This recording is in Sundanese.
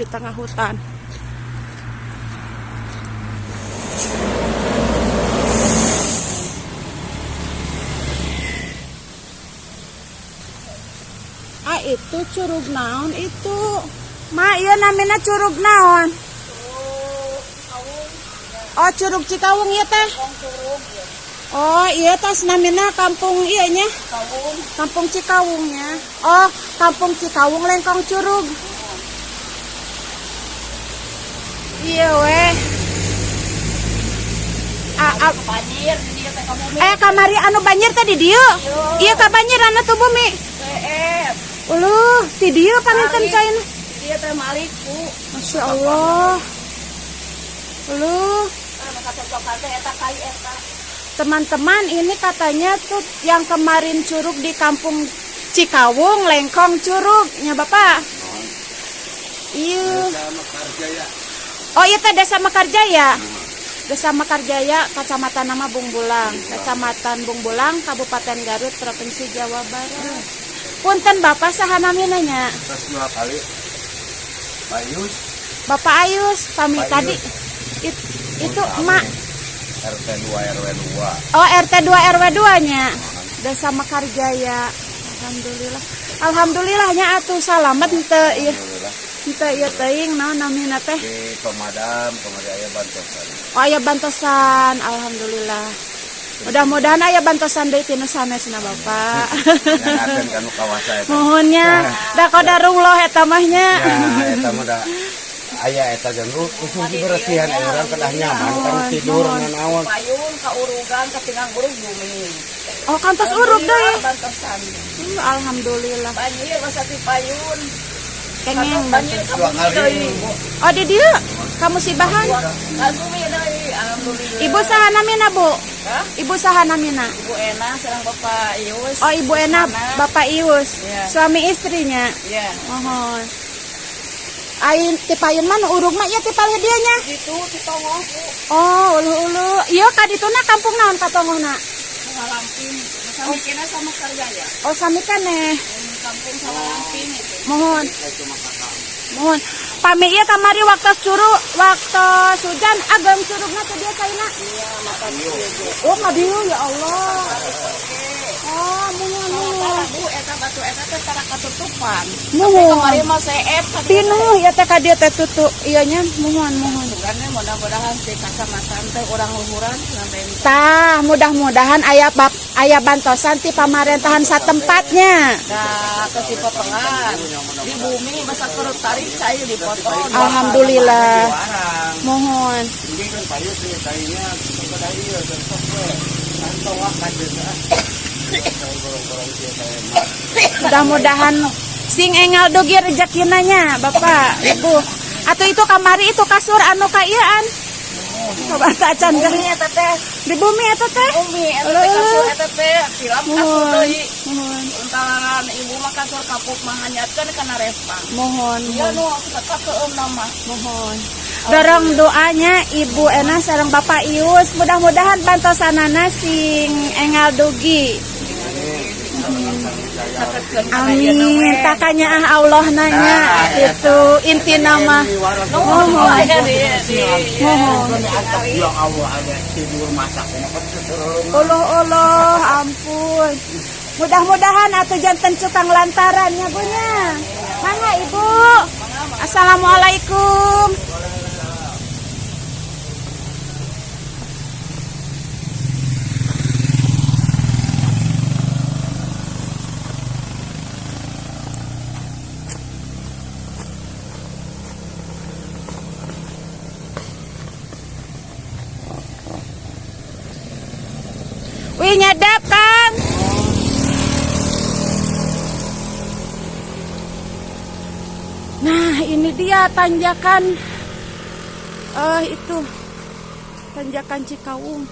Di tengah hutan. Ah, itu curug naon itu? Ma, iya, namanya curug naon? Oh, Curug Cikawung ya, Teh? Oh iya, tas namina kampung iya nya. Kampung Cikawungnya. Oh, Kampung Cikawung, Lengkong Curug. Iya weh. Ah, ah. Banjir di dieu teh ka bumi. Eh, kamari anu banjir tadi dieu. Iya, ka banjir anu tuh bumi. CF. Uluh, ti dieu panginten caina. Di dieu teh malik, Bu. Masya Allah. Uluh. Anu kacocokan teh eta kai eta. Teman-teman, ini katanya tuh yang kemarin curug di Kampung Cikawung, Lengkong Curug, ya Bapak? Iya. Oh iya teh, Desa Mekarjaya. Desa Mekarjaya, Kecamatan Nama Bungbulang, Kecamatan Bungbulang, Kabupaten Garut, Provinsi Jawa Barat. Punten, Bapak saha namina nya? Terus dua kali. Bayus. Bapak Ayus, pami Pak tadi Ayus. Itu emak. RT 2 RW 2. Oh, RT 2 RW 2 nya. Desa Mekarjaya. Alhamdulillah. Alhamdulillahnya atuh salamet henteu ieu. Alhamdulillah. Henteu ieu teuing naon namina teh. Di pemadam kemarin aya bantosan. Oh, aya bantosan, alhamdulillah. Mudah-mudahan aya bantosan deui ti nu sanesna, Bapak. Nyangakeun ka nu kawasa eta. Muhun nya, da qadarullah eta mah nya. Ya, eta mah da aya eta jeung usum diberesihan aya urang kedah nyaman kan tidur naon. Payun ka urugan ka tinggang urug bumi. Oh, kantos urug deui. Bantosan. Alhamdulillah. Banjir masa ti payun. Kengeng. Banjir ka Dua bumi kali. deui. Oh, di dieu kamusibahan. Ka bumi deui, alhamdulillah. Ibu saha namina, Bu? Hah? Ibu saha namina? Ibu Ena sareng Bapak Ius. Oh, Ibu Ena, Mana? Bapak Ius. Iya. Suami istrinya. Iya. Mohon. Ain ti payun mah nu urug mah ieu ti palih dieu nya. Gitu ti tongoh, Bu. Oh, ulu-ulu. Ieu ka dituna kampung naon ka tongohna? Sawalamping. Sami kena sama Karjaya. Oh, sami keneh. Kampung Sawalamping itu. Mohon. Mohon. Pami ieu kamari waktu curug, waktu hujan ageng curugna teh dia caina. Iya, mata dieu. Oh, ka dieu, ya Allah. Oh, muhun muhun. Bu, eta batu eta teh tara katutupan. Muhun. Kamari mah seep ka dieu. Pinuh ya teh ka dieu teh tutup. Iya nya, muhun muhun. Sugane mudah-mudahan si kacamatan teh urang luhuran sampai Tah, mudah-mudahan aya bab aya bantosan ti pamarentahan satempatnya. ka ke si potongan di bumi masa kerut tarik cai dipotong. Alhamdulillah. Warang. Mohon. Ini kan payus nih kayaknya kepada iya besok we. Kantong ah kajeun ah. Gorong-gorong kieu saya mah. Mudah-mudahan sing engal dugi rezekina nya, Bapak, Ibu. Atau itu kamari itu kasur anu kaieuan. Coba tak acan Bumi eta teh. Di bumi eta teh. Bumi eta teh kasur eta teh tilap kasur Mohon. deui. Mohon. Untalan ibu mah kasur kapuk mah hanyatkeun kana respang. Mohon. Iya nu tetap keum nama. Mohon. Dorong doanya Ibu Ena sareng Bapak Ius, mudah-mudahan bantosanana sing engal dugi. Amin. Takanya ah Allah nanya itu inti nama. Mohon. Mohon. Ya Allah ada tidur masak Allah Allah, ampun. Mudah-mudahan atau janten cukang lantarannya bunya. Mangga, Ibu. Assalamualaikum. Wih, nyadap, Kang. Nah, ini dia tanjakan. Eh, itu tanjakan Cikawung.